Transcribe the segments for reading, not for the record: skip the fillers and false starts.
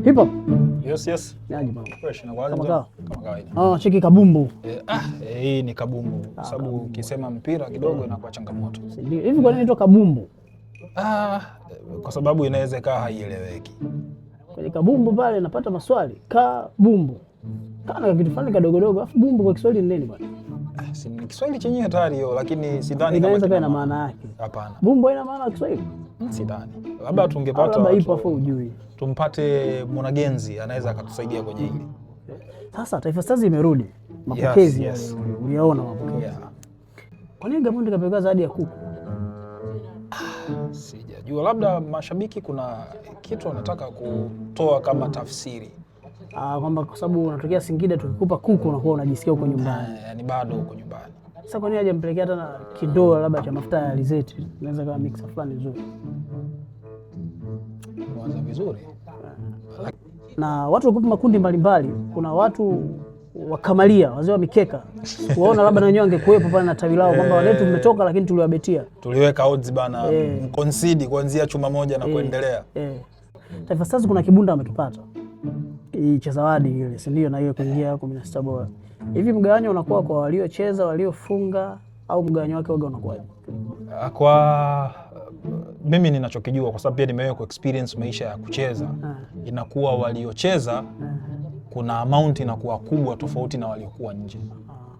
Hip hop. Yes. Niaje bwana? Fresh na kwa Kama kawa. Kama kawaida. Ah, cheki kabumbu. Hii ni kabumbu kwa sababu ukisema mpira kidogo inakuwa changamoto. Si ndio? Hivi kwa nini inaitwa kabumbu? Ah, kwa sababu inaweza ikawa haieleweki. Kwenye kabumbu pale napata maswali. Kabumbu. Kana kitu fulani kadogodogo, afu bumbu kwa Kiswahili ni nini bwana? Ah, si ni Kiswahili chenyewe hatari hiyo, lakini sidhani kama Inaweza kina kuwa na maana yake. Hapana. Bumbu haina maana ya Kiswahili? Sidhani. Labda tungepata Labda ipo afu ujui. Tumpate mwanagenzi anaweza akatusaidia kwenye hili. Sasa Taifa Stars imerudi. Mapokezi Yes. yale uliyaona mapokezi. Yeah. Kwa nini Gamondi kapewa zawadi ya kuku? Sijajua, labda mashabiki kuna kitu wanataka kutoa kama tafsiri. Ah, kwamba kwa sababu unatokea Singida tukikupa kuku unakuwa unajisikia uko nyumbani. Yaani bado uko nyumbani. Sasa kwa nini hajampelekea hata na kindoo labda cha mafuta ya alizeti? Inaweza kama mixer fulani nzuri. Mwanza vizuri. Na watu walikuwa makundi mbalimbali. Kuna watu wakamalia, wazee wa mikeka. Waona labda na wenyewe wangekuwepo pale na tawi lao kwamba wale tumetoka lakini tuliwabetia. Tuliweka odds bana, mconcede kuanzia chuma moja na kuendelea. Taifa Stars kuna kibunda wamekipata. Hii cha zawadi ile, si ndio? Na ile kuingia 16 bora. Hivi mgawanyo unakuwa kwa waliocheza, waliofunga au mgawanyo wake waga unakuwaje? Kwa mimi ninachokijua, kwa sababu pia nimewahi ku experience maisha ya kucheza, inakuwa waliocheza kuna amount inakuwa kubwa tofauti na waliokuwa nje.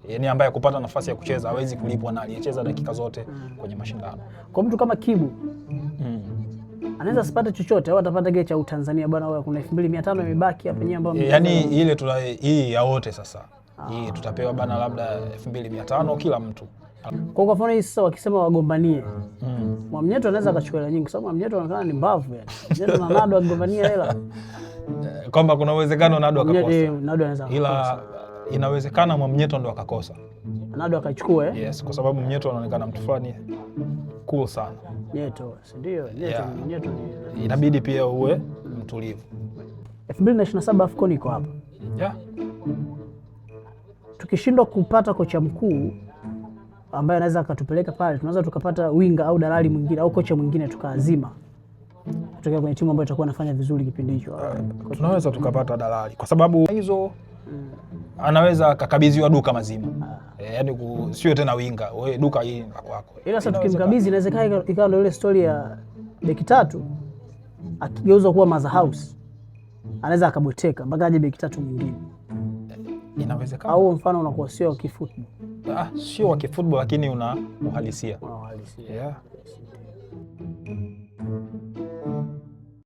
Yaani ambaye kupata nafasi ya kucheza hawezi kulipwa na aliyecheza dakika zote kwenye mashindano. Kwa mtu kama Kibu anaweza asipate chochote au atapata kile cha Utanzania bwana, wewe kuna 2500 imebaki hapa nyewe ambayo Yaani ile tuna hii ya wote sasa. Hii tutapewa bana labda 2500 kila mtu. Kwa mfano hii sasa wakisema wagombanie. Mwamnyeto anaweza akachukua hela nyingi kwa sababu Mwamnyeto anaonekana ni mbavu yani. Mwamnyeto na Nado akigombania hela. Kwamba kuna uwezekano Nado akakosa. Nado anaweza akakosa. Ila inawezekana Mwamnyeto ndo akakosa. Nado akachukua Yes, kwa sababu Mnyeto anaonekana mtu fulani cool sana. Nyeto, si ndio? Nyeto, Yeah. Nyeto ni Inabidi pia uwe mtulivu. 2027 AFCON iko hapa. Yeah. Tukishindwa kupata kocha mkuu ambaye anaweza akatupeleka pale, tunaweza tukapata winga au dalali mwingine au kocha mwingine tukaazima kutokea kwenye timu ambayo itakuwa inafanya vizuri kipindi hicho. Tunaweza tukapata dalali kwa sababu hizo anaweza akakabidhiwa duka mazima. Yaani sio tena winga, wewe duka hili ni la kwako. Ila sasa tukimkabidhi inawezekana ikawa ndio ile story ya beki tatu akigeuzwa kuwa Mother House anaweza akabweteka mpaka aje beki tatu mwingine. Inawezekana. Au mfano unakuwa sio wa kifootball. Sio wa kifootball lakini una uhalisia. Una uhalisia. Yeah.